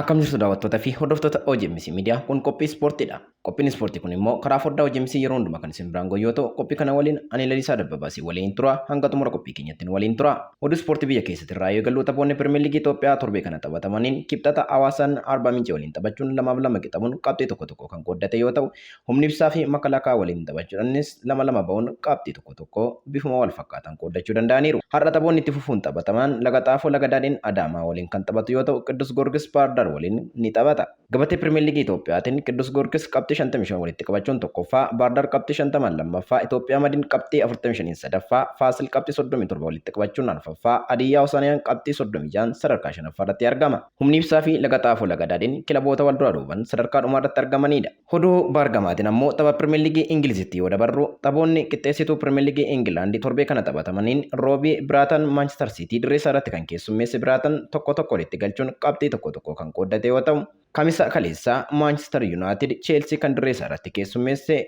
Akkam jirtu daawwattoota fi hordoftoota OGMC Miidiyaa kun qophii ispoortiidha. Qophiin ispoortii kun immoo karaa foddaa OGMC yeroo hundumaa kan isin biraan gahu yoo ta'u, qophii kana waliin ani Lalisaa Dabbabaa si waliin tura hanga xumura qophii keenyatti nu waliin tura. Oduu ispoortii biyya keessatti irraa yoo eegallu taphoonni Pirimeer Liigii Itoophiyaa torbee kana taphatamaniin Kibxata Hawaasaan Arbaa Mincee waliin taphachuun 2 fi 2 qixamuun qabxii 1 1 kan qooddate yoo ta'u, Humni Ibsaa fi Makalaakaa waliin taphachuudhaanis 2 2 ba'uun qabxii 1 1 bifuma wal fakkaataan qooddachuu danda'aniiru. Har'a taphoonni itti fufuun taphataman Laga Xaafoo Laga Daadhiin Adaamaa waliin kan taphatu yoo ta'u, Qiddus Goorgis Baahir Daar waliin ni taphata. Gabatee Pirimeer Liigii Itoophiyaatiin Qiddus Goorgis qabxii 55 walitti qabachuun tokkoffaa, Baahir Daar qabxii 50n lammaffaa, Itoophiyaa Madin qabxii 45n sadaffaa, Faasil qabxii 37 walitti qabachuun arfaffaa, Hadiyyaa Hosaaniyaan qabxii 36n sadarkaa shanaffaa irratti argama. Humni Ibsaa fi Laga Xaafoo Laga Daadhiin kilaboota wal duraa duuban sadarkaa dhumaa irratti argamaniidha. Oduu baargamaatiin ammoo tapha Pirimeer Liigii Ingilizitti yoo dabarru taphoonni qixxeessituu Pirimeer Liigii Ingilaandi torbee kana taphatamaniin Roobii Biraatan Maanchister Siitii dirree isaa irratti kan keessummeesse Biraatan 1 1 walitti galchuun qabxii 1 1 kan qooddate yoo ta'u, Kamisa kaleessaa Maanchister Yuunaayitid Cheelsii kan dirree isaa irratti keessummeesse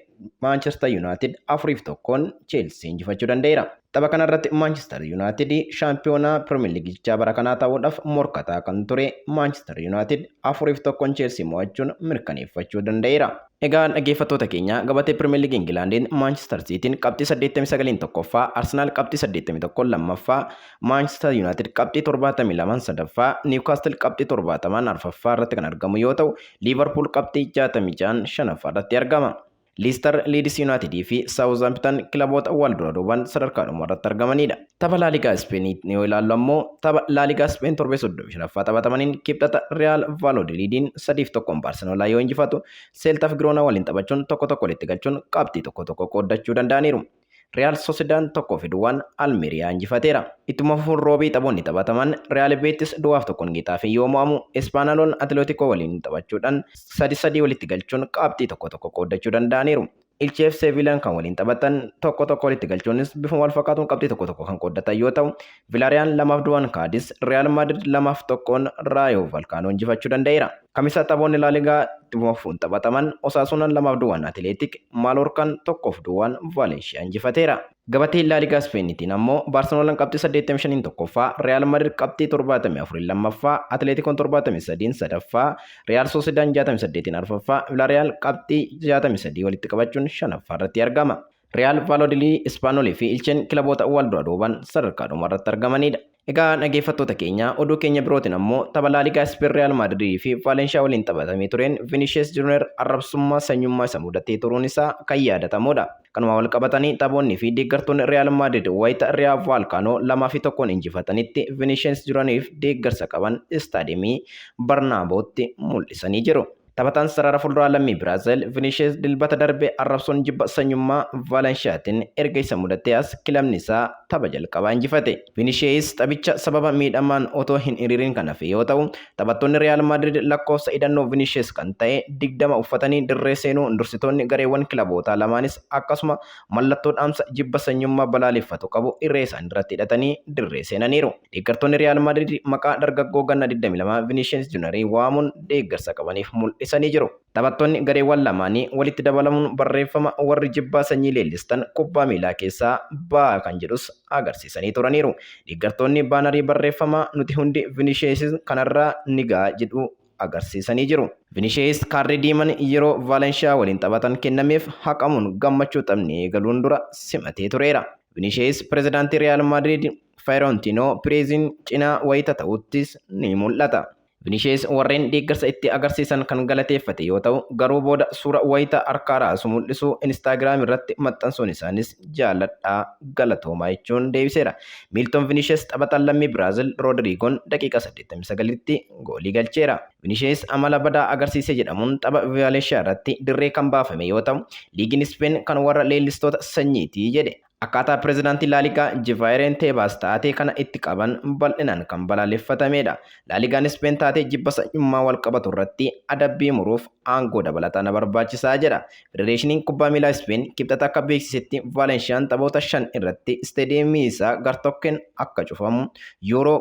Maanchister Yuunaayitid 4 fi 1n Cheelsii injifachuu danda'eera. Tapha kana irratti Maanchister Yuunaayitid shaampiyoonaa Pirimeer Liigichaa bara kanaa ta'uudhaaf morkataa kan ture Maanchister Yuunaayitid 4 fi 1n Cheelsii mo'achuun mirkaneeffachuu danda'eera. Egaa dhaggeeffattoota keenya gabatee Pirimeer Liigii Ingilaandiin Maanchister Siitiin qabxii 89n tokkoffaa, Arsenaal qabxii 81n lammaffaa, Maanchister Yuunaayitid qabxii 72n sadaffaa, Niwukaastil qabxii 70n arfaffaa irratti kan argamu yoo ta'u, Liivarpuul qabxii 66n shanaffaa irratti argama. Liistar, Liidis Yuunaayitidii fi Saawuzaampitan kilaboota wal dura duuban sadarkaa dhumaa irratti argamanidha. Tapha Laaligaa Ispeenii yoo ilaallu ammoo tapha Laaligaa Ispeen torbee 35ffaa taphatamaniin Kibxata Riyaal Vaaloodiliidiin 3 fi 1n Baarseloonaa yoo injifatu, Seeltaaf Giroonaa waliin taphachuun 1 1 walitti galchuun qabxii 1 1 qooddachuu danda'aniiru. Riyaal Sosidaan 1 fi 0n Almeeriyaa injifateera. Ittuma fufuun Roobii taphoonni taphataman Riyaal Beetis 0 fi 1n Getaafee yoo mo'amu, Espaanaloon Atileetikoo waliin taphachuudhaan 3 3 walitti galchuun qabxii 1 1 qooddachuu danda'aniiru. Ilcheef Seeviilaan kan waliin taphatan 1 1 walitti galchuunis bifuma wal fakkaatuun qabxii 1 1 kan qooddatan yoo ta'u, Vilaariyaan 2 fi 0n Kaadis, Riyaal Maadrid 2 fi 1n Raayoo Valkaanoo injifachuu danda'eera. Kamisa taphoonni Laaligaa ittuma fufuun taphataman Osaasuunaan 2 fi 0n Atileetik, Maaloorkaan 1 fi 0n Vaalenshiyaa injifateera. Gabatee Laaligaa Ispeeniitiin ammoo Baarseloonaan qabxii 85n tokkoffaa, Riyaal Maadrid qabxii 74n lammaffaa, Atileetikoon 73n sadaffaa, Riyaal Soosidaan 68n arfaffaa, Vilaariyaal qabxii 63 walitti qabachuun shanaffaa irratti argama. Riyaal Vaaloodilii, Ispaanolii fi Ilcheen kilaboota wal dura duuban sadarkaa dhumaa irratti argamanidha. Egaa dhaggeeffattoota keenya oduu keenya birootiin ammoo tapha Laaligaa Ispeen Riyaal Maadridii fi Vaalenshiyaa waliin taphatamee tureen Vinishees Juuniyer arrabsummaa sanyummaa isa mudatee turuun isaa kan yaadatamudha. Kanuma wal qabatanii taphoonni fi deeggartoonni Riyaal Maadrid wayita Riyaa Vaalkaanoo 2 fi 1n injifatanitti Vinishees Juuniyeriif deeggarsa qaban istaadiyeemii Barnaabootti mul'isanii jiru. Taphataan sarara fuulduraa lammii Biraazil Vinishees Dilbata darbe arrabsoon jibba sanyummaa Vaalenshiyaatiin erga isa mudatee as kilabni isaa tapha jalqabaa injifate. Vinishees taphicha sababa miidhamaan otoo hin hiriirin kan hafe yoo ta'u, taphattoonni Riyaal Maadrid lakkoofsa hidhannoo Vinishees kan ta'e 20 uffatanii dirree seenuu dursitoonni gareewwan kilabootaa lamaanis akkasuma mallattoo dhaamsa jibba sanyummaa balaaleffatu qabu irree isaanii irratti hidhatanii dirree seenaniiru. Deeggartoonni Riyaal Maadrid maqaa dargaggoo ganna 22 Vinishees Juunarii waamuun deeggarsa qabaniif mul'isanii jiru. Taphattoonni gareewwan lamaanii walitti dabalamuun barreeffama warri jibbaa sanyii leellistan kubbaa miilaa keessaa ba'aa kan jedhus agarsiisanii turaniiru. Deeggartoonni baanarii barreeffamaa nuti hundi Vinishees kanarraa ni ga'a jedhu agarsiisanii jiru. Vinishees kaardii diiman yeroo Vaalenshiyaa waliin taphatan kennameef haqamuun gammachuu taphni eegaluun dura simatee tureera. Vinishees pirezidaantii Riyaal Maadriid Fiorentino Pireeziin cinaa wayita ta'uttis ni mul'ata. Vinishees warreen deeggarsa itti agarsiisan kan galateeffate yoo ta'u, garuu booda suura wayita harkaa raasu mul'isu Instaagiraam irratti maxxansuun isaanis jaaladhaa galatoomaa jechuun deebiseera. Miiltoon Vinishees taphataan lammii Biraazil Roodiriigoon daqiiqaa 89tti goolii galcheera. Vinishees amala badaa agarsiise jedhamuun tapha Vaalenshiyaa irratti dirree kan baafame yoo ta'u, liigiin Ispeen kan warra leellistoota sanyiiti jedhe. Akkaataa pirezidaantii Laaligaa Jivaayireen Teebaas taatee kana itti qaban bal'inaan kan balaaleffatamedha. Laaligaan Ispeen taatee jibba sanyummaa wal qabatu irratti adabbii muruuf aangoo dabalataa na barbaachisaa jedha. Federeeshiniin Kubbaa Miilaa Ispeen Kibxata akka beeksisetti Vaalenshiyaan taphoota 5 irratti isteediyeemii isaa gartokkeen akka cufamu yuuroo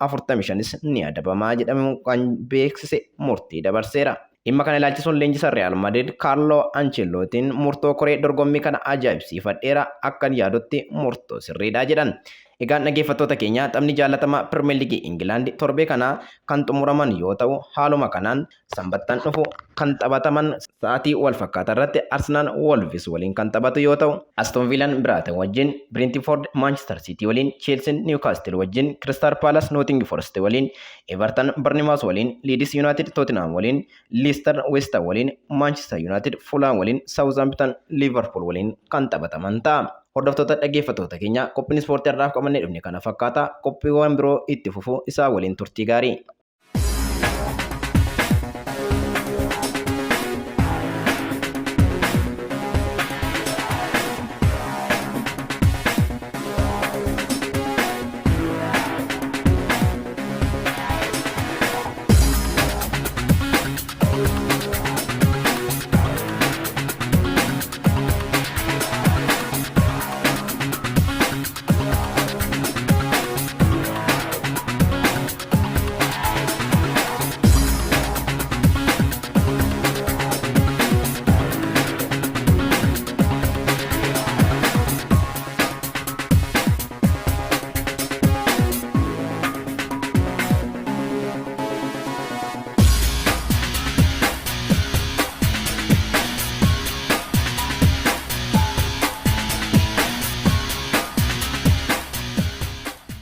45,000s ni adabamaa jedhamu kan beeksise murtii dabarseera. Dhimma kana ilaalchisuun leenjisaa Riyaal Maadrid Kaarloo Ancheelootiin murtoo koree dorgommii kana ajaa'ibsiifadheera akkan yaadutti murtoo sirriidha jedhan. Egaan dhaggeeffattoota keenya, taphni jaalatamaa Pirimeer Liigii Ingilaand torbee kanaa kan xumuraman yoo ta'u, haaluma kanaan sanbattan dhufu kan taphataman sa'aatii wal fakkaataa irratti Arsenaal Wolves waliin kan taphatu yoo ta'u, Aston Villaan Brighton wajjin, Brentford Manchester City waliin, Chelsea Newcastle wajjin, Crystal Palace Nottingham Forest waliin, Everton Bournemouth waliin, Leeds United Tottenham waliin, Leicester West Ham waliin, Manchester United Fulham waliin, Southampton Liverpool waliin kan taphataman ta'a. Hordoftoota, dhaggeeffattoota keenya, qophiin ispoortii har'aaf qabannee dhufne kana fakkaata. Qophiiwwan biroo itti fufu isaa waliin turtii gaarii.